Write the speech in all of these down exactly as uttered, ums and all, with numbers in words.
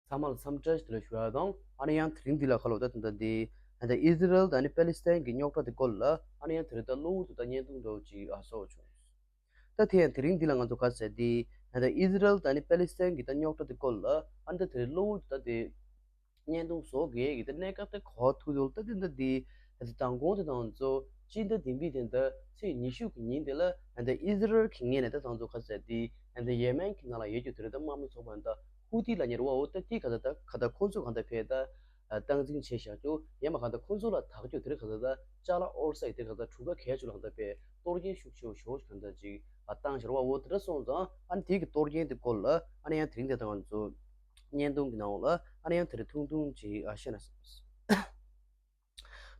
ཚང་མ་ལ་འཚམས་འདྲི་ཞུ་ལ་ཞུ་ཡ་དང་། ཨ་ནི་ཡང་དེ་རིང་འདི་ལ་ཁ་ལོ་ད་དེ་འདྲ་འདི་ད་ཨི་ཟི་རལ་དང་ཨ་ནི་པེ་ལི་སི་ཐན་གྱི་རྙོག་དྲ་དེ་སྐོར་ལ་ཨ་ནི་ཡང་དེ་རིང་ད་གློ་བུར་དུ་ད་བརྙན་ཐུང་འདྲ་བོ་ཅིག་ཨ་བཟོ་བྱུང་། ད་དེ་ཡང་དེ་རིང་འདི་ལ་ང་ཚོ་ག་ཟེར་འདི་ད་ཨི་ཟི་རལ་དང་ཨ་ནི་པེ་ལི་སི་ཐན་གྱི་ད་རྙོག་དྲ་དེ་སྐོར་ལ་ཨ་ནི་ད་དེ་རིང་གློ་བུར་དུ་ད་དེ་བརྙན་ཐུང་བཟོ་དགོས་ཀྱི་ད་གནས་སྐབས་དེ་གོ་ཐུག་ཐུག་ད་དེ་འདྲ་འདི་ད་དེ་མདང་དགོང་དེ་དང་ཚོ་སྤྱི་ཟླ་བདུན་པའི་དེ་འདྲ་ཚེས་ཉི་ཤུ་གི་ཉིན་དེ་ལ་ད་ཨི་ཟི་རལ་གྱི་ངོས་ནས་ད་དང་ཚོ་ག་ཟེར་འདི་ད་ཡེ་མེན་གྱི་ནང་ལ་ཡོད་རྒྱུ་དེ་རིང་ད་དམག་མི་ཚོགས་པ་ད་ཧུ་ཐི་ལབ་མཁན་རེད་བ། འོ་ད་དེ་ག་ད་ད་ག་ད་ཁོ་ཚོ་ག་ད་ཕེ་ད་སྟངས་འཛིན་བྱས་བཞག་རྒྱུ་ཡང་མ་ག་ད་ཁོ་ཚོ་ལ་དག་རྒྱུ་དེ་རིང་ག་ད་ད་ཅ་ལག་ཨོལ་སའི་དེ་ག་ད་གྲུ་ཁ་གས་ཆུ་ལ་ག་ད་ཕེ་གཏོར་སྐྱོན་ཤུགས་ཆེ་བོ་ཞེ་བོ་ག་ད་ཅིག་བཏང་ཤར་བ། འོ་དེ་འདྲ་སོང་ཙང་ཨ་ནི་དེ་གི་གཏོར་སྐྱོན་དེ་སྐོར་ལ་ཨ་ནི་ཡང་དེ་རིང་དེ་དང་ང་ཚོ་བརྙན་ཐུང་གི་ནང་ལ་ཨ་ནི་ཡང་དེ་རིང་ཐུང་ཐུང་ཅིག་ཨ་བཤད་ན་བསམ།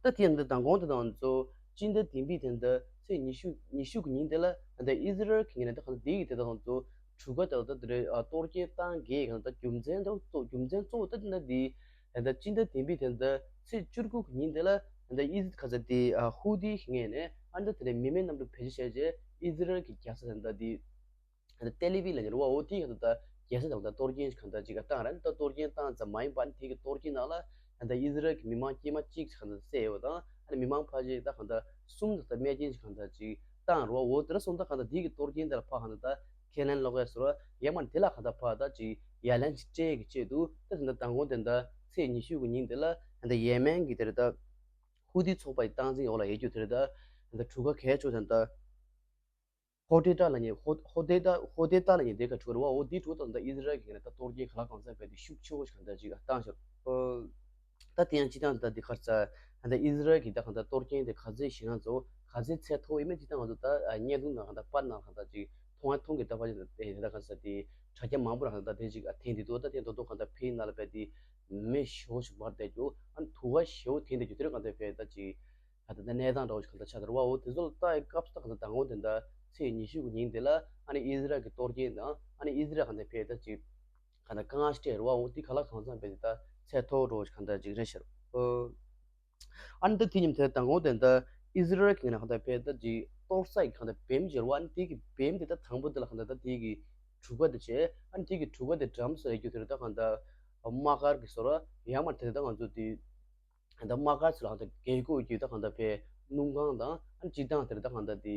ད་དེ་ཡང་འདི་མདང་དགོང་དེ་དང་ཚོ་སྤྱི་ཟླ་བདུན་པའི་དེ་འདི་ཚེས་ཉི་ཤུ་ཉི་ཤུ་གི་ཉིན་དེ་ལ་ད་ཨི་ཟི་རལ་གྱི་ངོས་ནས་ད་གང་འདི་གི་དེ་དང་ཚོ་གྲུ་ཁ་དེ་ལ་ད་དེ་རེད་ཨ་གཏོར་སྐྱོན་བཏང་གི་གང་ད་རྒྱུ་མཚན་ད་གཙོ་རྒྱུ་མཚན་གཙོ་བོ་ད་དེ་འདི་དེ་ད་སྤྱི་ཟླ་བདུན་པའི་དེ་འདི་ཚེས་བཅུ་དགུ་གི་ཉིན་དེ་ལ་ད་ཨི་ཟི་ག་ས་དེ་ཨ་ཧུ་ཐི་གི་ངོས་ནས་ཨ་ད་དེ་རེད་མི་མེད་གནམ་གྲུ་བེད་སྤྱོད་བྱས་རྗེས་ཨི་ཟི་རལ་གྱི་རྒྱལ་ས་དེ་འདི་ད་ཏེ་ལི་བི་ལ་ཉེ་བ་འོ་དེའི་གང་ལྟར་རྒྱལ་ས་དང་ད་གཏོར་སྐྱོན་གང་ལྟར་ཅིག་བཏང་ར་ད་གཏོར་སྐྱོན་བཏང་ཙམ་མ་ཡིན་པ་ནི་དེ་གི་གཏོར་སྐྱོན་ནང་ལ་ད་ཨི་ཟི་རལ་གྱི་མི་མང་དཀྱུས་མ་གཅིག་གང་ལྟར་བསད་ཡོད་དང་ཨ་ནི་མི་མང་ཕལ་ཆེར་ད་གང་ལྟར་གསུམ་དང་ད་རྨས་སྐྱོན་གང་ལྟར་ཅིག་བཏང་ར་འོ་དེ་འདྲ་སོང་ད་གང་ལྟར་དེ་གི་གཏོར་སྐྱོན་དེ་ལ་ཕ་གང་ལྟར་ད་ཁས་ལེན་ལོག་ཡ་ཟེར་བ་ཡང་མ་དེ་ལ་གང་ལྟར་ཕ་ད་ཅིག་ཡ་ལན་ཅིག་སྤྲད་ཀྱི་ཆེད་དུ་ད་གང་ལྟར་མདང་དགོང་དེ་ད་ཚེས་ཉི་ཤུ་གི་ཉིན་དེ་ལ་ད་ཡེ་མེན་གྱི་དེ་རེད་ད་ཧུ་ཐི་ཚོགས་པ་ཡི་སྟངས་འཛིན་འོག་ལ་ཡོད་རྒྱུ་དེ་རེད་ད་ད་གྲུ་ཁ་གས་ཆུ་དང་ད། ཧོ་ཏེ་ཏ་ལ་ཉེ་ཧོ་ཧོ་ཏེ་ཏ་ཧོ་ཏེ་ཏ་ལ་ཉེ་དེ་ག་ཁྲུ་ར་བ་འོ་དེ་ཁྲུ་དང་ད་ཨི་ཟི་རལ་གྱི་ད་གཏོར་སྐྱོན་ག་ལ་གང་ས་བས་དེ་ཤུགས་ཆེ་བོ་ཞིག་གང་ད་ཅིག་བཏང་ཤག་ད་དེ་ཡང་ཅི་དང་ད་དེ་ཁར་ས་ད་ཨི་ཟི་རལ་གྱི་ད་གང་ད་གཏོར་སྐྱོན་དེ་ག་ཚད་ཞེ་ན་ཚོ་ག་ཚད་ཚད་མཐོ་ཡིན་མིན་ཅི་དང་ང་ཚོ་ད་བརྙན་ཐུང་ནང་གང་ད་པར་ནང་གང་ད་ཅིག་མཐོང་ཡ་མཐོང་གི་ད་པར་ཅིག་དེ་ད་གང་ས་དེ་དྲ་རྒྱ་མང་པོ་རང་ད་དེ་ཅིག་འཐེན་དེ་དུ་ད་དེ་ད་དུ་གང་ད་ཕེ་ནང་ལ་བས་དེ་མེ་ཞེ་བོ་ཞིག་འབར་བསྡད་རྒྱུ་ཨ་ནི་དུ་བ་ཞེ་བོ་འཐེན་བསྡད་རྒྱུ་དེ་རུ་གང་ད་བས་ད་ཅིག་ད་ལྟ་གནས་སྟངས་འདྲ་བོ་ཞིག་གང་ལྟར་ཆགས་འདུག་ར་བ། འོ་དེ་ཚོ་ལ་ལྟ་ཡི་སྐབས་སུ་ད་གང་ལྟར་མདང་དགོང་དེ་འདྲ་ཚེས་ཉི་ཤུ་གི་ཉིན་དེ་ལ་ཨ་ནི་ཨི་ཟི་རལ་གྱི་གཏོར་སྐྱོན་དང་ཨ་ནི་ཨི་ཟི་རལ་གང་ལྟར་ཕེ་ད་ཅིག་གང་ལྟར་དཀའ་ངལ་སྤྲད་ར་བ། འོ་དེ་ག་ལ་གང་འཚམ་བས་ད་ཚད་མཐོ་འདྲ་བོ་ཞིག་གང་ལྟར་ཅིག་རེད་ཤག་ཨ་ནི་ད་དེ་ཉིན་དེ་མདང་དགོང་དེ་འདྲ་ཨི་ཟི་རལ་གྱི་ངོས་ནས་གང་ལྟར་ཕེ་ད་ཅིག་གཏོར་ས་ཡི་གང་ལྟར་བེམ་ཅིག་ར་བ། ཨ་ནི་དེ་གི་བེམ་དེ་ད་དང་པོ་དེ་ལ་གང་ལྟར་ད་དེ་གི་གྲུ་ཁ་དེ་བྱས་ཨ་ནི་དེ་གི་གྲུ་ཁ་དེ་འགྲམ་སོ་ཡ་རྒྱུ་དེ་རེད་ད་གང་ལྟར་དམག་སྒར་གྱི་སོ་ར་ཡང་མ་དེ་ད་ང་ཚོ་དེ། ད་དམག་སྒར་ཚོ་ལ་ད་རྒྱལ་སྒོ་བརྒྱུད་ད་གང་ལྟར་བས་སྣུམ་ཁང་དང་ཨ་སྤྱིར་བཏང་དེར་ད་གང་ལྟར་དེ་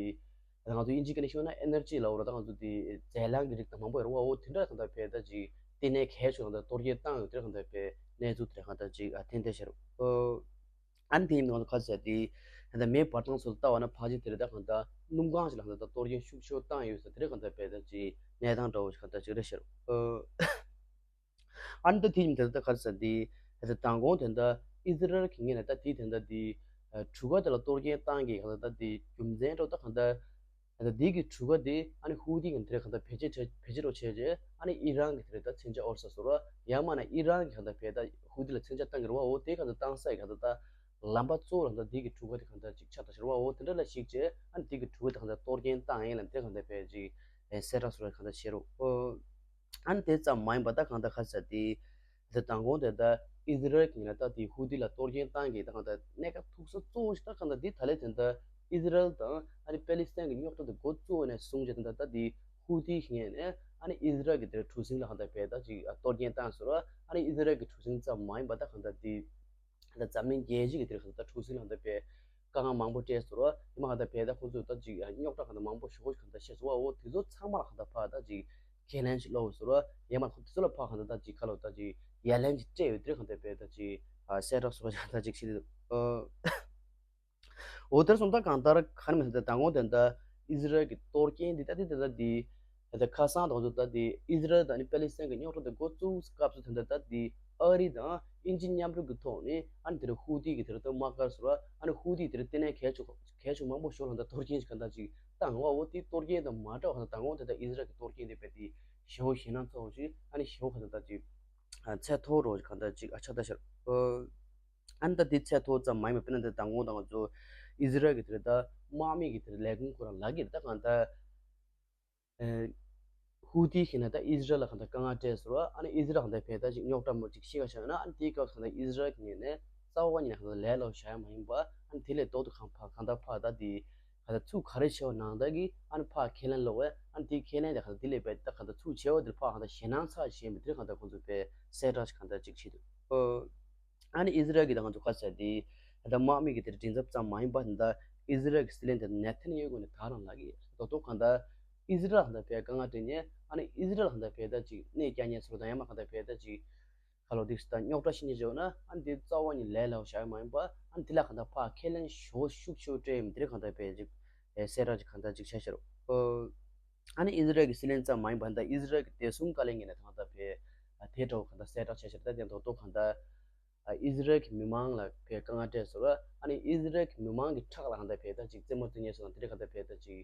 ད་ང་ཚོ་དབྱིན་ཇི་སྐད་ནས་ཤོད་ན་ཨེ་ནར་ཇི་ལབ་ར་ད་ང་ཚོ་དེ་རྫས་ལངས་ཀྱི་རིགས་དང་མང་པོ་ཡོད་ར་བ། འོ་དེ་འདྲ་གང་ལྟར་བས་ད་ཅིག་ལྟེ་གནས་གལ་ཆེ་གང་ལྟར་གཏོར་སྐྱོན་བཏང་ཡོད་དེར་གང་ལྟར་བས་གནས་ཚུལ་དེར་གང་ལྟར་ཅིག་ཨ་ཐེན་ཐེ་ཤར་ཨ་ནི་དེ་ཡིན་ང་ཚོ་ཁ་ཟས་དེ་ད་མེ་འབར་སྟངས་ཚོ་ལ་ལྟ་བ་ན་ཕལ་ཆེར་དེར་ད་གང་ལྟར་སྣུམ་ཁང་ཞིག་ལ་གང་ལྟར་གཏོར་སྐྱོན་ཤུགས་ཆེ་བཏང་ཡོད་ས་དེར་གང་ལྟར་བས་ད་ཅིག་གནས་སྟངས་འདྲ་བོ་ཞིག་གང་ལྟར་ཅིག་རེད་ཤར་ཨ། ཨ་ནི་ད་དེ་ཉིན་དེ་ལྟ་ག་རེ་ཟེར་དེ། ད་ལྟ་མདང་དགོང་དེ་ལྟ་ཨི་ཟི་རལ་གྱི་ངོས་ནས་ད་དེ་དེ་ལྟ་དེ། གྲུ་ཁ་དེ་ལ་གཏོར་སྐྱོན་བཏང་གི་ག་ལ་ད་དེ་རྒྱུ་མཚན་འདྲ་ད་གང་ལྟར། ད་དེ་གི་གྲུ་ཁ་དེ་ཨ་ནི་ཧུ་ཐི་གི་དེ་གང་ལྟར་བེད་སྤྱོད་བྱས་བེད་སྤྱོད་རོགས་བྱས་རྗེས་ཨ་ནི་ཨི་རན་གི་དེ་ད་མཚོན་ཆ་ཨོར་ས་སོ་ར་ཡང་མ་ན་ཨི་རན་གི་གང་ལྟར་བེད་ད་ཧུ་ཐི་ལ་མཚོན་ཆ་བཏང་གི་རེད་བ། འོ་དེ་གང་ལྟར་བཏང་ས་ཡི་གང་ལྟར་ད་ལམ་པ་གཙོ་བོ་ལ་ད་དེ་གི་གྲུ་ཁ་དེ་གང་ལྟར་ཅིག་ཆགས་ད་ཤར་བ། འོ་དེ་འདྲ་ལ་གཞིགས་རྗེས་ཨ་ནི་དེ་གི་གྲུ་ཁ་དེ་གང་ལྟར་གཏོར་སྐྱོན་བཏང་ཡིན་ལ་དེ་གང་ལྟར་བེད་ཅིག་གསལ་བསྒྲགས་སོ་ར་གང་ལྟར་བྱེད་རོགས། ཨ་ནི་དེ་ཙམ་མ་ཡིན་པ་ད་གང་ལྟར་ག་རེ་ཟེར་དེ། ད་མདང་དགོང་དེ་ད་ཨི་ཟི་རལ་གྱི་ངོས་ནས་ད་དེ་ཧུ་ཐི་ལ་གཏོར་སྐྱོན་བཏང་གི་ད་གང་ལྟར་གནད་འགག་ཐུག་ས་གཙོ་བོ་ཞིག་ད་གང་ལྟར་དེ་ད་ལས་དེ་ད་ཨི་ཟི་རལ་དང་ཨ་ནི་པེ་ལི་སི་ཐན་གྱི་རྙོག་དྲ་དེ་འགོ་བཙུགས་ནས་བཟུང་རྗེས་དེ་ད་ད་དེ་ཧུ་ཐི་གི་ངོས་ནས་ཨ་ནི་ཨི་ཟི་རལ་གྱི་དེར་གྲུ་གཟིངས་ལ་གང་ལྟར་བས་ད་ཅིག་གཏོར་སྐྱོན་བཏང་ཟེར་བ། ཨ་ནི་ཨི་ཟི་རལ་གྱི་གྲུ་གཟིངས་ཙམ་མ་ཡིན་པ་ད་གང་ལྟར་དེ་ད་འཛམ་གླིང་རྒྱལ་སྤྱི་གི་དེར་གང་ལྟར་གྲུ་གཟིངས་ལ་གང་ལྟར་བས་དཀའ་ངལ་མང་པོ་སྤྲད་ཟེར་བ། ཡིན་མ་གང་ལྟར་བས་ད་ཁོང་ཚོས་ད་ཅིག་རྙོག་དྲ་གང་ལྟར་མང་པོ་ཞེ་པོ་ཅིག་གང་ལྟར་བཤད་ཟེར་བ། འོ་དེ་ཚོ་ཚང་མ་ལ་གང་ལྟར་ཕར་ད་ཅིག་ཁས་ལེན་ཞིག་སློག་ཟེར་བ། ཡང་མ་ཁོ་དེ་ཚོ་ལ་ཕར་གང་ལྟར་ད་ཅིག་ཁ་ལོ་ད་ཅིག་ཡ་ལན་ཅིག་སྤྲད་ཡོད་དེར་གང་ལྟར་བས་ད་ཅིག་གསལ་བསྒྲགས་སོགས་ཀྱང་ད་ཅིག་ཞིག་འོ་དེར་སོང་ད་གང་ལྟར་ག་ནས་མི་ཟེར་ད་མདང་དགོང་དེ་ད་ཨི་ཟི་རལ་གྱི་གཏོར་སྐྱོན་འདི་ད་འདི་ད་ད་འདི་ད་ད་ཁ་སང་དང་ཚོ་ད་འདི་ཨི་ཟི་རལ་དང་ནི་པེ་ལི་སི་ཐན་གྱི་རྙོག་དྲ་དེ་འགོ་བཙུགས་སྐབས་སུ་དེ་འདི་ད་འདི་ཨ་རི་དང་དབྱིན་ཇི་མཉམ་རུབ་ཀྱི་ཐོག་ནས་ཨ་ནི་དེ་རུ་ཧུ་ཐི་གི་དེ་རུ་ད་དམག་སྒར་ཟེར་བ། ཨ་ནི་ཧུ་ཐི་གི་དེ་རུ་ལྟེ་གནས་གལ་ཆེ་གལ་ཆེ་མང་པོ་ཞོར་ལ་ད་གཏོར་སྐྱོན་ཞིག་ག་ད་ཅིག་བཏང་བ། འོ་དེ་གཏོར་སྐྱོན་དང་མ་འདྲ་བ་ད་མདང་དགོང་དེ་ད་ཨི་ཟི་རལ་གྱི་གཏོར་སྐྱོན་དེ་བས་དེ་ཞེ་པོ་ཞེད་སྣང་ཚ་བོ་ཞིག་ཨ་ནི་ཞེ་པོ་ག་ད་ད་ཅིག་ཚད་མཐོ་རོ་ཞིག་ག་ད་ཅིག་ཨ་ཆགས་ད་ཤར། ཨ་ནི་ད་དེ་ཚད་མཐོ་ཙམ་མ་ཡིན་པ་དཔེར་ན་དེ་མདང་དགོང་དང་ང་ཚོ་ཨི་ཟི་རལ་གྱི་དེ་རེད་ད་དམག་མི་གི་དེ་རེད་ལས་ཁུངས་ཁོ་རང་ལག་གི་རེད་ད་གང་ད་ཧུ་ཐི་ཤི་ན་ད་ཨི་ཟི་རལ་ལ་གང་ད་དཀའ་ངལ་སྤྲད་ཟེར་བ། ཨ་ནི་ཨི་ཟི་རལ་གང་ད་བས་ད་ཅིག་རྙོག་དྲ་མོ་ཅིག་ཤི་ག་ཤ་ན་ཨ་ནི་དེའི་སྐབས་གང་ད་ཨི་ཟི་རལ་གྱི་ངོས་ནས་རྩ་བ་ཉིད་ནས་གང་ད་ལས་ལོ་བྱ་ཡ་མ་ཡིན་པ། ཨ་ནི་དེ་ལས་ལྡོག་ཏུ་གང་ཕ་གང་ད་ཕ་ད་དེ་ ད་ཚུགས་ག་རེ་བྱས་པ་ནང་ལྟར་གྱི་ཨ་ནི་ཕར་ཁས་ལེན་ལོག་པས། ཨ་ནི་དེའི་ཁས་ལེན་དེ་ག་ད་དེ་ལས་པའི་ད་ག་ད་ཚུགས་བྱས་པ་དེར་ཕར་ག་ད་ཞེད་སྣང་ཚ་བྱེད་མི་དེར་ག་ད་ཁོང་ཚོ་པའི་གསལ་བསྒྲགས་ག་ད་ཅིག་བྱེད་འདུག་ཨ་ནི་ཨི་ཟི་རལ་གྱི་ད་ང་ཚོ་ག་ཟེར་དེ་ད་དམག་མི་གི་དེར་མགྲིན་ཚབ་ཙམ་མ་ཡིན་པ་ད་ཨི་ཟི་རལ་གྱི་སྲིད་བློན་དེ་ནེ་ཐན་ཡ་ཧུ་ནས་ད་རང་ལགས་ཀྱིས་ད་དོ་ག་ད་ཨི་ཟི་རལ་ག་ད་པའི་དཀའ་ངལ་འཕྲད་ཉེན། ཨ་ནི་ཨི་ཟི་རལ་ག་ད་པའི་ད་ཅིག་གནས་བསྐྱལ་ཉེན་ཚོར་དང་ཡང་མ་ག་ད་པའི་ད་ཅིག་ཁ་ལོ་དེ་ད་རྙོག་དྲ་ཤི་ཉེན་བྱུང་ན་ཨ་ནི་དེ་རྩ་བ་ཉིད་ལས་སླ་བོ་བཞག་ཡ་མ་ཡིན་པ། ཨ་ནི་དེ་ལ་ག་ད་ཕར་ཁས་ལེན་ཞུ་ཤུགས་ཆེ་བོ་སྤྲད་ཡིན་དེར་ག་ད་པའི་ཅིག་གསལ་བསྒྲགས་ཅིག་ག་ད་ཅིག་བྱས་ཤར། ཨ་ནི་ཨི་ཟི་རལ་གྱི་སྲིད་བློན་ཙམ་མ་ཡིན་པ་ད་ཨི་ཟི་རལ་གྱི་བདེ་སྲུང་བཀའ་བློན་གྱིས་ནས་ད་ག་ད་པའི་དེ་འདྲ་བོ་ག་ད་གསལ་བསྒྲགས་བྱས་ཤར། ད་དེ་དོ་དོ་ག་ད་ཨ་ཨི་ཟི་རལ་གྱི་མི་མང་ལ་ཕའི་དཀའ་ངལ་སྤྲད་སོང་ར། ཨ་ནི་ཨི་ཟི་རལ་གྱི་མི་མང་གི་ཁྲག་ལ་གང་ལྟར་ཕའི་ད་ཅིག་རྩེད་མོ་རྩེ་ཉེན་སོང་དང་དེ་འདྲ་གང་ལྟར་ཕའི་ད་ཅིག་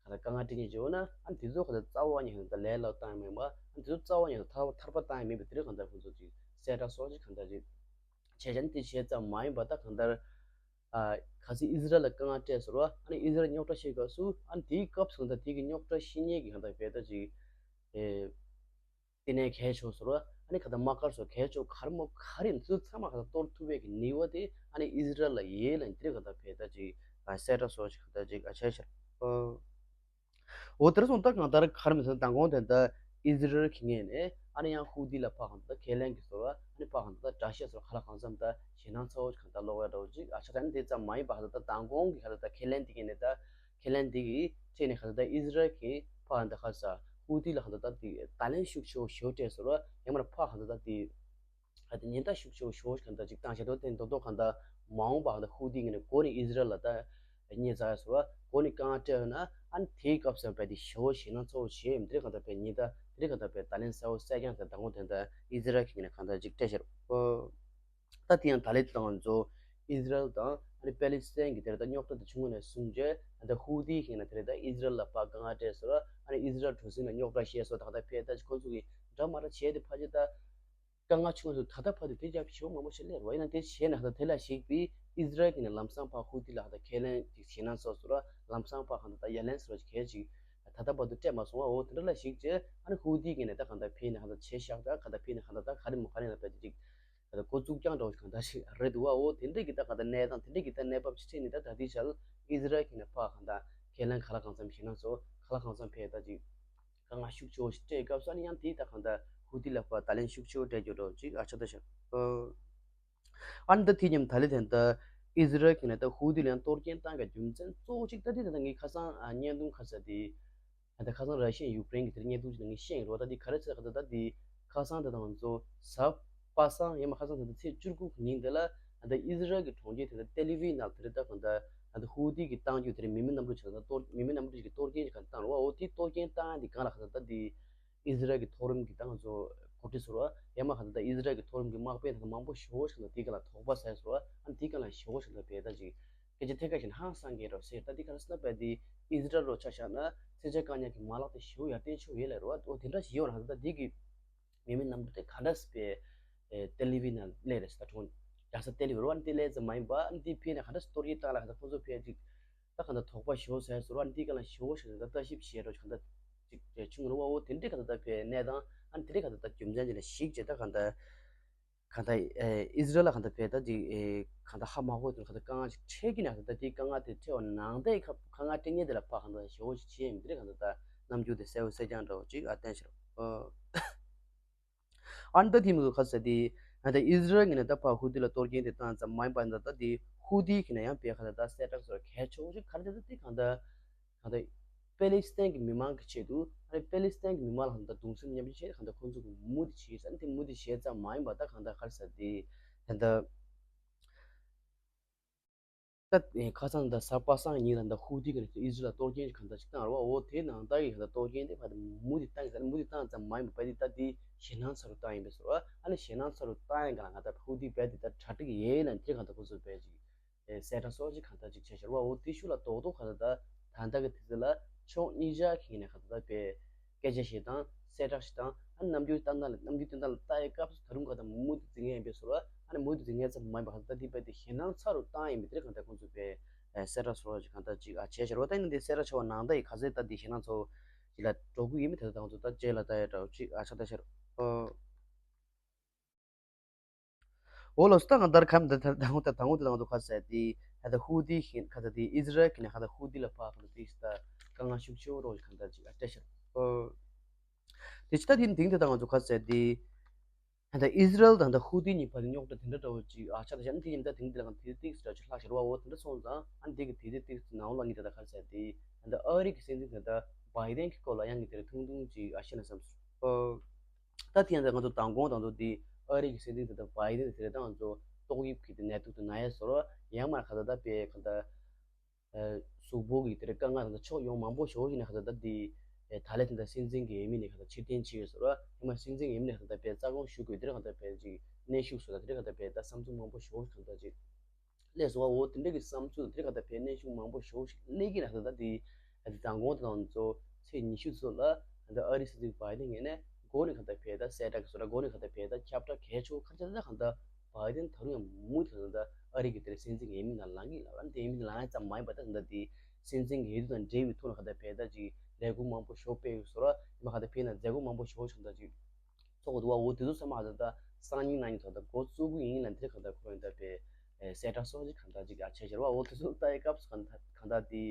གང་ལྟར་དཀའ་ངལ་སྤྲད་ཉེན་བྱུང་ན། ཨ་ནི་དེ་ཚོ་གང་ལྟར་རྩ་བ་ཉིད་གང་ལྟར་ལས་སླ་བཏང་ཡ་མེད་པ། ཨ་ནི་དེ་ཚོ་རྩ་བ་ཉིད་གང་ལྟར་ཐར་པ་བཏང་ཡ་མེད་པ་དེ་འདྲ་གང་ལྟར་ཁོང་ཚོ་ཅིག་གསལ་བསྒྲགས་སོགས་ཅིག་གང་ལྟར་ཅིག་བྱས་ཙང་དེ་བྱས་ཙམ་མ་ཡིན་པ་ད་གང་ལྟར་ཨ་གལ་སྲིད་ཨི་ཟི་རལ་ལ་དཀའ་ངལ་སྤྲད་སོང་ར། ཨ་ནི་ཨི་ཟི་རལ་རྙོག་དྲ་ཤི་སྐབས་སུ་ཨ་ནི་དེའི་སྐབས་སུ་གང་ལྟར་དེ་གི་རྙོག་དྲ་ཤི་ཉེན་གྱི་གང་ལྟར་ཕའི་ད་ཅིག་ཨེ། ལྟེ་གནས་གལ་ཆེ་ཤོས་སུ་ར། ཨ་ནི་ག་ད་དམག་སྒར་སོགས་གལ་ཆེ་ཤོས་ག་རེ་མོ་ག་རེ་ཡིན་ཚུལ་ཚང་མ་ག་ད་གཏོར་ཐུབ་པའི་གི་ནུས་པ་དེ་ཨ་ནི་ཨི་ཟི་རལ་ལ་ཡོད་ལབ་དེ་ག་ད་ཕའི་ད་ཅིག་གསལ་བསྒྲགས་སོགས་ཅིག་ག་ད་ཅིག་ཨ་བྱས་ཤར། འོ་དེར་སོང་ད་གང་ལྟར་ག་རེ་མི་ཚང་མདང་དགོང་དེ་ད་ཨི་ཟི་རལ་གྱི་ངོས་ནས་ཨ་ནི་ཡང་ཧུ་ཏི་ལ་ཕར་གང་ད་ཁས་ལེན་གྱི་སོ་ར། ཨ་ནི་ཕར་གང་ད་དགྲ་བཤད་སོ་ག་ལ་གང་འཚམ་ད་ཞེད་སྣང་ཚ་བོ་ཅིག་གང་ད་ལོག་ཡ་འདྲ་བོ་ཅིག་ཨ་ཆ་ད་ནི་དེ་ཙམ་མ་ཡིན་པ་ག་ད་ད་མདང་དགོང་གི་ག་ད་ད་ཁས་ལེན་དེ་གི་ནས་ད་ཁས་ལེན་འདི་གི་ཐད་ནས་ག་ད་ད་ཨི་ཟི་རལ་གྱིས་ཕར་ག་ད་ག་ས་ཧུ་ཏི་ལ་ག་ད་ད་དེ་ད་ལན་ཤུགས་ཆེ་བོ་ཞེ་པོ་སྤྲད་སོང་ར། ཡང་མིན་ན་ཕར་ག་ད་ད་དེ་ག་ད་ཉེན་བརྡ་ཤུགས་ཆེ་བོ་ཞེ་པོ་ག་ད་ཅིག་བཏང་བྱས་འགྲོ་དེ་མདོ་མདོ་ག་ད་མ་འོངས་པ་ག་ད་ཧུ་ཏི་གི་ནས་འགོ་ནས་ཨི་ཟི་རལ་ལ་ད་ཉེས་བཙག་ཡ་སོང་ར། འགོ་ནས་དཀའ་ངལ་སྤྲད་ཡོད་ན་ཨ་ནི་དེའི་སྐབས་སུ་བས་དེ་ཞེ་པོ་ཞེད་སྣང་ཚ་བོ་བྱས་མི་དེ་ག་ད་བས་ཉེན་བརྡ་དེ་ག་ད་བས་ད་ལན་གསལ་བོ་གསལ་རྐྱང་དེ་མདང་དགོང་དེ་ད་ཨི་ཟི་རལ་གྱི་ནས་ག་ད་ཅིག་སྤྲད་ཤར། ད་དེ་ཡང་ད་ལན་དེ་དང་ང་ཚོ་ཨི་ཟི་རལ་དང་ཨ་ནི་པེ་ལི་སི་ཐན་གྱི་དེར་ད་རྙོག་དྲ་དེ་བྱུང་བ་ནས་བཟུང་རྗེས་ད་ཧུ་ཏི་ཞིག་ན་དེར་ད་ཨི་ཟི་རལ་ལ་ཕར་དཀའ་ངལ་སྤྲད་སོང་ར། ཨ་ནི་ཨི་ཟི་རལ་གྲུ་གཟིངས་ལ་རྙོག་དྲ་བཤད་སོང་། ད་ད་ཕེ་ད་ཁོ་ཚོ་གི་འདྲ་མ་འདྲ་བྱས་ཏེ་ཕ་ཆེ་ད་དཀའ་ངལ་བྱུང་བ་ཚོ་ད་ལྟ་བར་དུ་དེ་རྒྱབ་ཞེ་པོ་མང་པོ་ཞིག་སླེབས་རེད་བ། ཡིན་ན་དེ་བྱས་ན་ད་དེ་ལ་གཞིགས་པའི་ཨི་ཟི་རལ་གྱི་ནས་ལམ་སང་ཕར་ཧུ་ཏི་ལ་ད་ཁས་ལེན་ཅིག་བྱེད་ན་སོགས་སོ་ར། ལམ་སང་ཕར་གང་ད་ད་ཡ་ལན་སོགས་ཀྱི་གལ་ཅིག་ད་ལྟ་བར་དུ་སྤྲད་མ་སོང་བ། འོ་དེ་འདྲ་ལ་གཞིགས་རྗེས་ཨ་ནི་ཧུ་ཏི་གི་ནས་ད་གང་ད་ཕེ་ནས་གང་ད་བྱེད་བཞག་ད་གང་ད་ཕེ་ནས་གང་ད་ད་ག་རེ་མོ་ག་རེ་ན་ད་ཅིག་ད་ལྟ་འགོ་བཙུགས་རྐྱང་འདྲ་བོ་ཞིག་གང་ད་ཞིག་རེད་འདུག་བ། འོ་དེ་འདྲ་གི་ད་གང་ད་གནས་སྟངས་དེ་འདྲ་གི་ད་གནས་བབ་ཅིག་འཕྲད་ནས་ད་ད་ལྟའི་ཆར་ཨི་ཟི་རལ་གྱི་ནས་ཕར་གང་ད་ཁས་ལེན་ག་ལ་གང་འཚམ་བྱེད་ན་སོ་ག་ལ་གང་འཚམ་ཕེ་ད་ཅིག་དཀའ་ངལ་ཤུགས་ཆེ་བོ་ཞིག་སྤྲད་སྐབས་སུ་ཨ་ནི་ཡང་དེའི་ད་གང་ལྟར་ཧུ་ཏི་ལ་ཕར་ད་ལན་ཤུགས་ཆེ་བོ་སྤྲད་རྒྱུ་འདྲ་བོ་ཅིག་ཨ་ཆགས་ད་ཤག་ཨ་ནི་ད་དེ་མཉམ་ད་ལན་དེ་ད་ཨི་ཟི་རལ་གྱི་ནས་ད་ཧུ་ཏི་ལ་ཡང་གཏོར་སྐྱོན་བཏང་གི་རྒྱུ་མཚན་གཙོ་བོ་ཅིག་ད་དེ་ད་ངས་ཁ་སང་ཨ་བརྙན་ཐུང་ཁ་ས་དེ་ད་ཁ་སང་ར་ཤི་ཡ་ཡུཀ་རེན་གྱི་དེར་བརྙན་ཐུང་ཅིག་ནང་ངས་བཤད་ཡོད་རེད་བ། ད་དེ་ག་རེ་ཟེར་ག་ད་ད་དེ་ཁ་སང་དེ་དང་ང་ཚོ་གཟའ་པ་སངས་ཡང་མ་ཁ་སང་དེ་ད་ཚེས་བཅུ་དགུ་གི་ཉིན་དེ་ལ་ད་ཨི་ཟི་རལ་གྱི་གྲོང་ཁྱེར་དེ་ད་ཏེལ་ཨ་བིབ་ནང་དེ་རེད། ད་གང་ད་ད་ཧུ་ཏི་གི་བཏང་རྒྱུ་དེར་མི་མེད་གནམ་གྲུ་ཆགས་ད་གཏོར་མི་མེད་གནམ་གྲུ་ཞིག་གི་གཏོར་སྐྱོན་ཞིག་ག་བཏང་རེད་བ། འོ་དེ་གཏོར་སྐྱོན་བཏང་ཡ་དེ་གང་ལ་ག་ད་ད་དེ་ཨི་ཟི་རལ་གྱི་མཐོ་རིམ་གྱི་ད་ང་ཚོ་འགོ་ཁྲིད་ཟེར་བ་ཡང་མ་ག་ད་ད་ཨི་ཟི་རལ་གྱི་མཐོ་རིམ་གྱི་དམག་དཔོན་ད་མང་པོ་ཞེ་པོ་ཞིག་ད་དེ་ག་ལ་དོགས་པ་ཟ་ཡ་ཟེར་བ། ཨ་ནི་དེ་ག་ལ་ཞེ་པོ་ཞིག་ད་བས་ད་ཅིག་སྐད་ཆ་ཐད་ཀ་བཤད་ན་ཧང་སང་གི་རེད་ཟེར། ད་དེ་ག་ལ་ཟེར་ན་བས་དེ་ཨི་ཟི་རལ་ལོ་ཆ་བཞག་ན་མཚོན་ཆ་བཀག་ཉར་གྱི་མ་ལག་དེ་ཞེ་པོ་ཡར་ཐོན་ཆེ་བོ་ཡོད་ལ་རེད་བ། འོ་དེ་འདྲ་ཞིག་ཡོད་ན་ད་དེ་གི་མི་མེད་གནམ་གྲུ་དེ་ག་འདྲ་སེ་པའི་ཨེ་ཏེལ་ཨ་བིབ་ནང་སླེབས་རེད་ཟེར། ད་གྲོང་རྒྱལ་ས་ཏེལ་ཨ་བིབ་རེད་བ། ཨ་ནི་དེ་སླེབས་ཙམ་མ་ཡིན་པ་ཨ་ནི་དེ་ཕེ་ནས་ག་འདྲ་སེ་གཏོར་རྒོལ་བཏང་ལ་ག་ད་ཁོ་ཚོ་ཕེ་ཅིག་ད་ག་ད་དོགས་པ་ཞེ་པོ་ཟ་ཡ་ཟེར་བ། ཨ་ནི་དེ་ག་ལ་ཞེ་པོ་ཞིག་ད་ལྟ་ཞིབ་བྱས་རོགས་ག་ད་ཅིག་ཅིག་བྱུང་རེད་བ། འོ་དེ་འདྲའི་ག་ད་ད་ཕེ་གནས་སྟངས་ཨ་ནི་དེ་འདྲའི་ག་ད་ད་རྒྱུ་མཚན་ཅིག་ལ་གཞིགས་བྱས་ད་ག་ད་ག་ད་ཨེ་ཨི་ཟི་རལ་ལ་ག་ད་ཕེ་ད་ཅིག་ཨེ་ག་ད་ཧ་མ་གོ་དུས་ག་ད་དཀའ་ངལ་ཅིག་འཕྲད་ཀྱི་ན་ག་ད་དེ་དཀའ་ངལ་དེ་འཕྲད་པ་ནང་ད་ཨེ་དཀའ་ངལ་འཕྲད་མཁན་དེ་ལ་ཕ་ག་ད་ཞེ་པོ་ཞིག་བྱས་མི་དེ་རེད། ག་ད་ད་རྣམ་འགྱུར་དེ་གསལ་པོ་གསལ་རྐྱང་འདྲ་བོ་ཅིག་ཨ་བསྟན་ཤག་ཨ་ནི་ད་དེ་མི་འདུག་ག་ཟེར་དེ། ཨ་ད་ཨི་ཟི་རལ་གྱི་ནས་ད་ཕར་ཧུ་ཏི་ལ་གཏོར་སྐྱོན་དེ་བཏང་ཙམ་མ་ཡིན་པ་ད་ད་དེ་ཧུ་ཏི་གི་ནས་ཡང་བས་ག་ད་ད་གསལ་བསྒྲགས་སོགས་གལ་ཆེ་བོ་ཞིག་ག་རེ་ད་ད་དེ་གང་ད་གང་ད་པེ་ལི་སི་ཐན་གྱི་མི་མང་གི་ཆེད་དུ་ཨ་ནི་པེ་ལི་སི་ཐན་གྱི་མི་མང་ལ་གང་ད་གདུང་སེམས་མཉམ་སྐྱེད་ཆེད་གང་ད་ཁོང་ཚོ་གི་མུ་མཐུད་བྱས་ཨ་ནི་དེ་མུ་མཐུད་བྱས་ཙམ་མ་ཡིན་པ་ད་གང་ད་ག་རེ་ཟེར་དེ་ད་ད། ད་ཁ་སང་ད་གཟའ་པ་སངས་ཉིན་ལ་ད་ཧུ་ཏི་གི་ཨི་ཟི་རལ་ལ་གཏོར་སྐྱོན་གང་ལྟར་ཅིག་བཏང་རེད་བ། འོ་དེ་ནང་ལྟར་གྱི་གང་ལྟར་གཏོར་སྐྱོན་དེ་ཕར་མུ་མཐུད་བཏང་གི་ཟེར་མུ་མཐུད་བཏང་ཙམ་མ་ཡིན་པ་བས་དེ་ད་དེ་ཞེད་སྣང་ཚ་རུ་བཏང་ཡིན་པས་ཟེར་བ། ཨ་ནི་ཞེད་སྣང་ཚ་རུ་བཏང་ཡིན་ག་ལ་ང་ད་ཧུ་ཏི་བས་དེ་ད་གྲ་སྒྲིག་ཡས་ལ་དེ་གང་ལྟར་ཁོ་ཚོ་བས་ཅིག་གསལ་བསྒྲགས་སོགས་ཅིག་གང་ལྟར་ཅིག་བྱས་ཤར་བ། འོ་དེ་ཤུགས་ལ་རྡོག་རྡོག་གང་ལྟར་ད་ད་ལྟ་གི་དུས་ཚོད་ལ་ཕྱོགས་གཉིས་ཆ་གི་ནས་གང་ལྟར་བས། སྐད་ཆ་བཤད་སྟངས་གསལ་བསྒྲགས་བྱེད་སྟངས་ཨ་ནི་རྣམ་འགྱུར་བསྟན་སྟངས་ལ་རྣམ་འགྱུར་བསྟན་སྟངས་ལ་ལྟ་ཡའི་སྐབས་སུ་ད་རུང་ག་ད་མུ་མཐུད་འཛིན་མཁན་ཡིན་པས་ཟེར་བ། ཨ་ནི་མུ་མཐུད་འཛིན་མཁན་ཙམ་མ་ཡིན་པ་ག་ད་ལྟ་འདི་པའི་དེ་ཞེད་སྣང་ཚ་རུ་བཏང་ཡིན་པའི་དེ་གང་ལྟར་ཁོང་ཚོས་པའི་གསལ་བསྒྲགས་སོགས་ཅིག་གང་ལྟར་ཅིག་ཨ་བྱས་ཤར་བ། ད་ཡིན་ན་འདི་གསལ་བསྒྲགས་བྱས་པ་ནང་ལྟར་ཡིན་ག་ཚོད་ད་འདི་ཞེད་སྣང་ཚ་བོ་ཅིག་ལ་འགྲོ་གི་ཡིན་མིན་དེ་ད་ང་ཚོ་ད་རྗེས་ལ་ལྟ་ཡ་འདྲ་བོ་ཅིག་ཨ་ཆགས་ད་ཤར། འོ་ལགས་སོ། ད་གང་ལྟར་ཁམས་ད་ད་དང་པོ་ད་དང་པོ་ད་དང་པོ་ཁ་ས་དེ་ད་ད་ཧུ་ཏི་ཤིན་ཁ་ད་དེ་ཨི་ཟི་རལ་གྱི་ནས་ཁ་ད་ཧུ་ཏི་ལ་ཕ་ཁ་ད་དེ་ད་དཀའ་ངལ་ཤུགས་ཆེ་བོ་རོགས་ཁ་ད་ཅིག་ཨ་སྤྲད་ཤར། དེ་ཅི་ད་དེ་དེང་དེ་ད་ང་ཚོ་ཁ་ས་དེ་ད་ཨི་ཟི་རལ་དང་ད་ཧུ་ཏི་གཉིས་བར་དུ་རྙོག་དྲ་དེ་འདྲ་འདྲ་བོ་ཅིག་ཨ་ཆགས་ད་ཤར་ནི་དེ་ཡིན་ད་དེང་དེ་ལ་ཁ་དེ་ཏིག་ཙམ་ཅིག་ལྷག་ཤར་བ་འོ་དེ་འདྲ་སོང་ཙང་ཨ་དེ་གི་དེ་དེ་ཏིག་ཙམ་ནང་ལ་ངེད་ད་ཁ་ས་དེ་ད་ཨ་རི་གི་སྲིད་འཛིན་དེ་ད་བྷའི་ཏན་གྱི་སྐོར་ལ་ཡང་ངེད་དེ་རེ་ཐུང་ཐུང་ཅིག་ཨ་ཤེས་ན་བསམ་སོང་། ད་དེ་ཡང་ད་ང་ཚོ་མདང་དགོང་དང་ཚོ་འདི་ཨ་རི་གི་སྲིད་འཛིན་དེ་དང་བྷའི་ཏན་དེ་རེད་ད་ང་ཚོ་ཏོག་དབྱིབས་ཀྱི་དེ་ནད་དུག་དེ་ན་ཡས་སོར་ཡང་མར་ཁ་ད་ད་པའི་ཁ་ད་གཟུགས་པོ་གི་དེ་རེད་དཀའ་ངལ་དང་ཕྱོགས་ཡོང་མང་པོ་ཞོག་ཡིན་ན་ཁ་ད་ད་འདི་ད་ལས་དེ་ད་སྲིད་འཛིན་གྱི་འོས་མི་ནས་ཁ་ད་ཕྱིར་འཐེན་བྱས་ཡོད་སོར་ཡང་མར་སྲིད་འཛིན་གྱི་འོས་མི་ནས་ཁ་ད་པའི་རྩ་དགོངས་ཞུ་དགོས་དེ་རེད་ཁ་ད་པའི་ཅིག་གནོན་ཤུགས་སོ་ད་དེ་རེད་ཁ་ད་པའི་ད་བསམ་ཚུལ་མང་པོ་ཞོག་ཁ་ད་ཅིག་ལས་སུ་བ་འོ་དེ་འདྲ་གི་བསམ་ཚུལ་དེ་ག་ད་ཕེ་གནས་ཤུགས་མང་པོ་ཞོག་ལས་ཀྱི་ན་ད་ད་དེ་ད་དེ་དང་གོང་དང་ཚོ་ཚེས་ཉི་ཤུ་ཚོ་ལ་ད་ཨ་རི་སྲིད་འཛིན་བྷའི་ཏན་ངས་ནས་མགོ་ནས་ག་ད་ཕེ་ད་གསལ་བསྒྲགས་སོ་ད་མགོ་ནས་ག་ད་ཕེ་ད་ཁྱབ་བསྒྲགས་གལ་ཆེ་ཁ་ཆེ་ད་ག་ད་བྷའི་ཏན་ད་རུང་ཡང་མུ་མཐུད་ད་ཨ་རི་གི་དེ་སྲིད་འཛིན་གྱི་འོས་མི་ནང་ལངས་ཀྱི་ལ་ར་དེ་འོས་མི་ནང་ལངས་ཙམ་མ་ཡིན་པ་ད་ད་དེ་སྲིད་འཛིན་གྱི་འོས་བསྡུ་དང་འབྲེལ་བའི་ཐོག་ནས་ག་ད་ཕེ་ད་ཅིག་ལས་འགུལ་མང་པོ་ཞོག་སྤེལ་ཡོད་སོ་ར་ཡིན་པ་ག་ད་ཕེ་ན་མཛད་སྒོ་མང་པོ་ཞོག་ཆགས་ད་ཅིག་ཚོགས་འདུ་བ་འོ་དེ་ཚོ་ཚང་མ་ད་ལྟ་སང་ཉིན་གནངས་ཉིན་ཐོག་ད་འགོ་བཙུགས་ཀྱི་ཡིན་ལ་འདིར་གང་ལྟར་ཁོ་རང་ད་པའི་གསལ་བསྒྲགས་སོགས་ཀྱི་གང་ལྟར་ཅིག་ཡ་བྱས་ཤར་བ་འོ་དེ་ཚོ་ལྟ་ཡི་སྐབས་སུ་གང་ལྟར་དེ་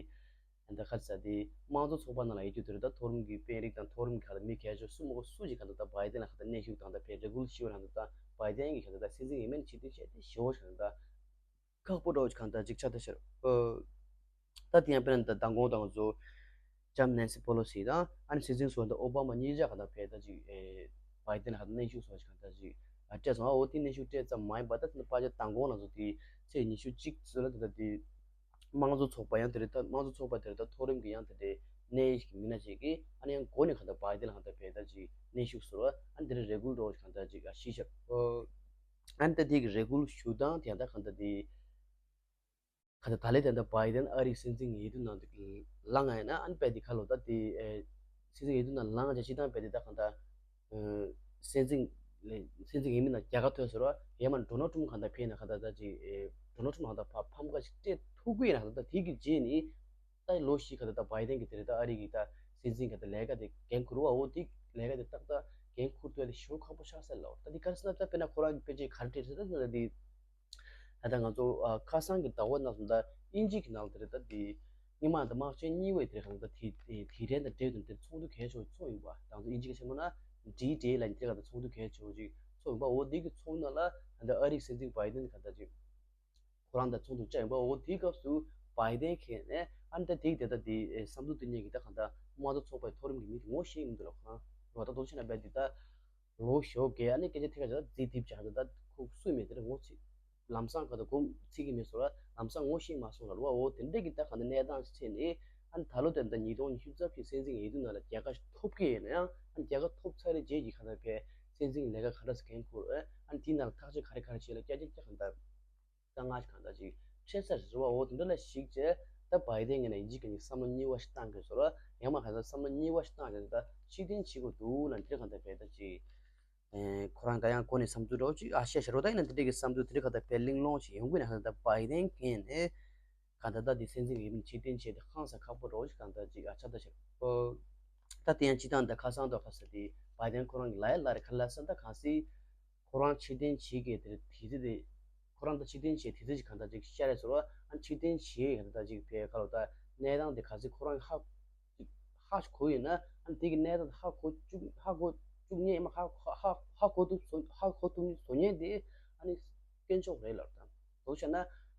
ད་ཁ་ས་དེ་དམངས་གཙོ་ཚོགས་པ་ནང་ལ་ཡོད་རྒྱུ་དེ་རེད་ད་མཐོ་རིམ་གྱི་དཔོན་རིགས་དང་མཐོ་རིམ་གྱི་གང་ལྟར་མི་གལ་ཆེ་སུ་མོ་སུ་ཞིག་གང་ལྟར་ད་བྷའི་ཏན་ལ་གང་ལྟར་གནོན་ཤུགས་དང་ད་པའི་རེ་སྐུལ་ཞུ་བ་རང་ད་ད་བྷའི་ཏན་གྱི་གང་ལྟར་ད་སྲིད་འཛིན་འོས་མི་ནས་ཕྱིར་འཐེན་བྱས་ཏེ་ཞེ་བོ་ཞིག་ད། ཁག་པོ་འདྲ་བོ་ཅིག་གང་ལྟར་ཅིག་ཆགས་བསྡད་ཤར། ཨོ། ད་དེ་ཡང་དཔེར་ན་ད་མདང་དགོང་དང་ཚོ། ལྕམ་ནན་སི་པོ་ལོ་སི་དང་ཨ་ནི་སྲིད་འཛིན་ཟུར་པ་ཨོ་བྷ་མ་གཉིས་ཆ་གང་ལྟར་ཕེ་ད་ཅིག་ཨེ། བྷའི་ཏན་ལ་གང་ལྟར་གནོན་ཤུགས་སོགས་ཅིག་གང་ལྟར་ཅིག་ཨ་སྤྲད་སོང་ཨ་འོ་དེ་གནོན་ཤུགས་སྤྲད་ཙམ་མ་ཡིན་པ་ད་དེ་ཕལ་ཆེར་མདང་དགོང་ལ་ཚོ་དེ་ཚེས་ཉི་ཤུ་གཅིག་ཚོ་ལ་ད་ད་དེ། དམངས་གཙོ་ཚོགས་པ་ཡང་དེ་རེད་ད་དམངས་གཙོ་ཚོགས་པ་དེ་རེད་ད་མཐོ་རིམ་གྱི་ཡང་དེ་རེད་གནས་ཡིག་གི་མི་སྣ་ཅིག་གིས་ཨ་ནི་ཡང་འགོ་ནས་གང་ལྟར་བྷའི་ཏན་ལ་གང་ལྟར་ཕེ་ད་ཅིག་གནོན་ཤུགས་སོགས་ཨ་ནི་དེ་རེད་རེ་སྐུལ་འདྲ་བོ་ཅིག་གང་ལྟར་ཅིག་ཨ་ཤེས་ཤར། ཨ་ནི་ད་དེ་གི་རེ་སྐུལ་ཞུ་སྟངས་དེ་ཡང་ད་གང་ལྟར་དེ། ག་ད་ད་ལེ་དེ་འདྲ་བྷའི་ཏན་ཨ་རིའི་སྲིད་འཛིན་འོས་བསྡུ་ནང་དུ་ལངས་ཡིན་ན་ཨ་ནི་དཔེ་དེ་ཁ་ལོ་ད་དེ་ཨེ། སྲིད་འཛིན་འོས་བསྡུ་ནང་ལངས་བྱས་སྤྱི་བཏང་དཔེ་དེ་ད་གང་ད་ཨེ། སྲིད་འཛིན་ལས་སྲིད་འཛིན་འོས་མི་ནང་རྒྱལ་ཁ་ཐོབ་ཟེར་བ་ཡང་མ་ཌོ་ནལ་ཊམ་གང་ད་ཕེ་ན་གང་ད་ད་ཅིག་ཨེ། ཌོ་ནལ་ཊམ་གང་ད་ཕ་ཕམ་ཁ་ཞིག་སྤྲད་ཐུབ་ཀྱི་ཡིན་ན་གང་ད་ད་དེ་གི་རྗེས་ནི་ད་ལོ་བཞི་གང་ད་ད་བྷའི་ཏན་གི་དེ་རེད་ད་ཨ་རི་གི་ད་སྲིད་འཛིན་གང་ད་ལས་ཀ་དེ་འགན་འཁུར་བ་འོ་དེ་ལས་ཀ་དེ་ཏག་ཏག་འགན་འཁུར་ཐུབ་ཡ་དེ་ཞེ་པོ་ཁག་པོ་ཆགས་ས་ལ་འོ་ད་དེ་ག་རེ་ཟེར་ན་ད་དཔེར་ན་ཁོ་རང་གི་དཔེ་ཆའི་ག་རེ་བྲིས་ཟེར་ད་དེ་ད་ལྟ་ང་ཚོ་ཨ་ཁ་སང་གི་ཟླ་བ་ནང་སོང་ད་དབྱིན་ཇི་གི་ནང་དེ་རེད་ད་དེ་སྔོན་མ་ད་དམག་ཆེན་གཉིས་པའི་དེ་རེད་གང་ད་དེ་དེ་དེ་རན་ད་འབྲེལ་དུ་དེ་ཚོགས་འདུ་གལ་ཆེ་བ་ཚོགས་ཡོད་པ་ད་ང་ཚོ་དབྱིན་ཇི་ག་ཆེན་མོ་ན་ཌི་ཌེ་ལ་དེ་ག་ད་ཚོགས་འདུ་གལ་ཆེ་བ་ཅིག་ཚོགས་ཡོད་པ་འོ་དེ་གི་ཚོགས་ནང་ལ་ད་ལྟ་ཨ་རིའི་སྲིད་འཛིན་བྷའི་ཏན་ག་ད་ཅིག་ཁོ་རང་ད་ཚོགས་འདུ་བཅར་ཡོད་པ་འོ་དེ་སྐབས་སུ་བྷའི་ཏན་ཁེ་ནས་ཨ་ནི་ད་དེ་གི་དེ་ད་དེ་བསམ་ཚུལ་དེ་གཉིས་ཀྱི་ད་གང་ད་དམངས་གཙོ་ཚོགས་པའི་མཐོ་རིམ་གྱི་མི་དེ་ངོ་ཤེས་མི་འདུག་ལ་ཁོ་རང་རོ་ད་དོ་ཆེ་ན་བས་དེ་ད། ལོ་ཞོགས་ཀས་ཨ་ནི་སྐད་ཆ་ཐད་ཀར་བྱས་ན་རྫིག་རྡིབ་བྱས་ད་ད་ཁོ་སུས་མེད་དེར་ངོ་ཚ། ལམ་སང་ག་ད་གོམ་ཚིག་གི་མེད་སོང་ལ་ལམ་སང་ངོ་ཤེས་མ་སོང་ལ་རུ་བ་འོ་དེ་འདྲས་ཀྱི་ད་ག་འདི་གནས་སྟངས་ཤིག་ཆེ་ནས་ཨ་ནི་ད་ལོ་དེ་འདྲ་ཉིས་སྟོང་ཉི་ཤུ་རྩ་བཞི་སྲིད་འཛིན་འོས་བསྡུ་ནང་ལ་རྒྱལ་ཁ་ཐོབ་ཀྱི་ཡིན་ན་ཡང་ཨ་ནི་རྒྱལ་ཁ་ཐོབ་ཚར་རེ་རྗེས་ཀྱི་ག་ད་ཕའི་སྲིད་འཛིན་ལས་ཀ་ག་འདྲ་སེ་འགན་འཁུར་ཨ་ནི་དེའི་ནང་ལ་ཐག་གཅོད་ག་རེ་ག་རེ་བྱེད་ལ་སྐྱ་སྐྱ་སྐྱ་ག་ད། དཀའ་ངལ་གང་འདྲ་ཅིག་འཕྲད་ས་རེད་བ་འོ་དེ་འདྲ་ལ་གཞིགས་བྱས་ད་བྷའི་ཏན་ངོས་ནས་ཡིན་གཅིག་མིན་གཅིག་བསམ་བློ་གཉིས་པ་ཞིག་བཏང་དགོས་ཟེར་བ་ཡང་མ་ག་ཚོད་བསམ་བློ་གཉིས་པ་ཞིག་བཏང་བྱས་ད་ཕྱིར་འཐེན་བྱེད་དགོས་འདུག་ལ་འདིར་གང་འདྲ་བས་ད་ཅིག་ཁོ་རང་ད་ཡང་གོ་ནས་བསམ་ཚུལ་འདྲ་བོ་ཅིག་ཨ་བཤད་ཤར་བ་ད་ཡིན་ན་འདི་འདྲ་གི་བསམ་ཚུལ་དེ་འདྲ་ག་ད་བས་གླེང་སློང་ཞིག་ཡོང་གི་ན་ག་ད་བྷའི་ཏན་ངོས་ནས་ག་ད་ད་འདི་སྲིད་འཛིན་གྱི་ཡིན་ཕྱིར་འཐེན་བྱས་ཏེ་ཧང་སང་ཁག་པོ་འདྲ་བོ་ཞིག་གང་ད་ཅིག་ཨ་ཆགས་ད་ཤར་ཨོ་ད་དེ་ཡང་སྤྱི་བཏང་ད་ཁ་སང་དུ་ཁ་ས་དེ་བྷའི་ཏན་ཁོ་རང་གི་ལ་ཡ་ལ་རེ་ག་ལ་ས་ད་གང་སྲིད། ཁོ་རང་ཕྱིར་འཐེན་བྱེད་ཀྱི་དེ་དེ་ཚེ་དེ། ཁོ་རང་ད་ཕྱིར་འཐེན་བྱེད་དེ་ཚེ་ཅིག་གང་ལྟར་ཅིག་ཤར་རེད་ཟེར་བ་ཨ་ཕྱིར་འཐེན་བྱེད་གང་ལྟར་ཅིག་ཕའི་ཁ་ལོ་ད་གནས་སྟངས་དེ་ག་ཚོད་ཁོ་རང་ཧ་ཧ་གོ་ཡོད་ན་ཨ་དེ་གི་གནས་སྟངས་ཧ་གོ་བཅུག་ཧ་གོ་བཅུག་ཉེན་མ་ཧ་ཧ་ཧ་གོ་ཐུབ་བཟོ་ཧ་གོ་ཐུབ་བཟོ་ཉེན་དེ་ཨ་ནི་དཀོན་མཆོག་རེད་ལབ་དང་དོག་བྱས་ན་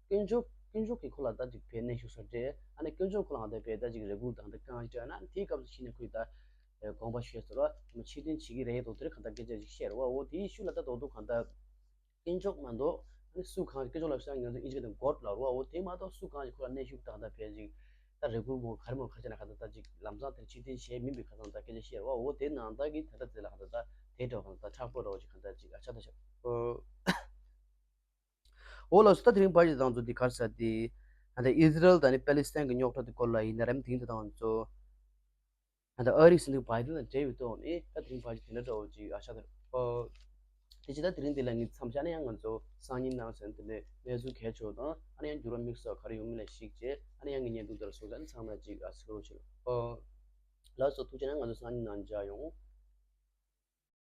དཀོན་མཆོག་དཀོན་མཆོག་གི་ཁོ་ལ་ད་ཅིག་ཕའི་གནོན་ཤུགས་སར་སྤྲད་ཨ་ནི་དཀོན་མཆོག་ཁོ་ལ་ང་ད་ཕའི་ད་ཅིག་རེ་སྐུལ་དང་ད་གང་ཞིག་སྤྲད་ན་དེའི་སྐབས་སུ་ཤི་ནས་ཁོས་ད། དགོངས་པ་ཞུས་ཟེར་བ་ཕྱིར་འཐེན་བྱེད་ཀྱི་རེད་དོ་དེར་གང་ལྟར་སྐད་ཆ་ཞིག་བཤད་རེད་བ་འོ་དེའི་ཤུལ་ལ་ད་དོ་དོ་གང་ལྟར་དཀོན་མཆོག་མ་གཏོགས་ཨ་ནི་སུ་གང་དཀོན་མཆོག་ལ་བཤད་ང་ཚོ་ཨིན་ཇི་སྐད་དུ་གོཌ་ལབ་རེད་བ་འོ་དེ་མ་གཏོགས་སུ་གང་ཞིག་ཁོ་ལ་གནོན་ཤུགས་དང་ད་ཕལ་ཅིག་ད་རེ་སྐུལ་མོ་ག་རེ་མོ་ག་རེ་བྱས་ན་གང་ལྟར་ད་ཅིག་ལམ་སང་དེར་ཕྱིར་འཐེན་བྱས་མིན་པའི་ཁ་སང་ད་སྐད་ཆ་བཤད་རེད་བ་འོ་དེ་ནང་ད་གི་ད་ལྟ་དེ་ལ་གང་ལྟར་ད་དེ་འདྲ་གང་ལྟར་མཁྲེགས་པོ་འདྲ་བོ་ཅིག་གང་ལྟར་ཅིག་ཨ་ཆགས་ད་ཆགས་འོ། འོ་ལགས་སོ། ད་དེ་རིང་བར་གྱི་དང་ཚོ་འདི་གར་ས་དེ་ད་ཨི་ཟི་རལ་དང་ནི་པེ་ལི་སི་ཐན་གྱི་རྙོག་དྲ་དེ་སྐོར་ལ་ཡིན་ན་རེམ་དེང་དེ་དང་ཚོ་ད་ཨ་རིའི་སྲིད་འཛིན་བྷའི་ཏན་དང་འབྲེལ་བའི་ཐོག་ནས་ད་དེ་རིང་བར་གྱི་དེ་འདྲ་འདྲ་བོ་ཅིག་ཨ་ཤ་དེ་ཨོ་དེ་ཅི་ད་དེ་རིང་འདི་ལ་ངས་མཚམས་བཞག་ན་ཡང་ང་ཚོ་སང་ཉིན་གནངས་ཚེ་འདི་ནས་གནས་ཚུལ་གལ་ཆེ་བ་དང་ཨ་ནི་ཡང་འགྱུར་བ་དམིགས་བསལ་ག་རེ་ཡོང་མིན་ལ་གཞིགས་བྱས་ཨ་ནི་ཡང་ངས་བརྙན་ཐུང་དེ་ལ་སོང་ཙང་ཚང་མ་ཅིག་ཨ་གཟིགས་རོགས་བྱེད། ཨོ་ལགས་སོ། ཐུགས་རྗེ་གནང་། ང་ཚོ་སང་ཉིན་ནང་མཇལ་ཡོང་།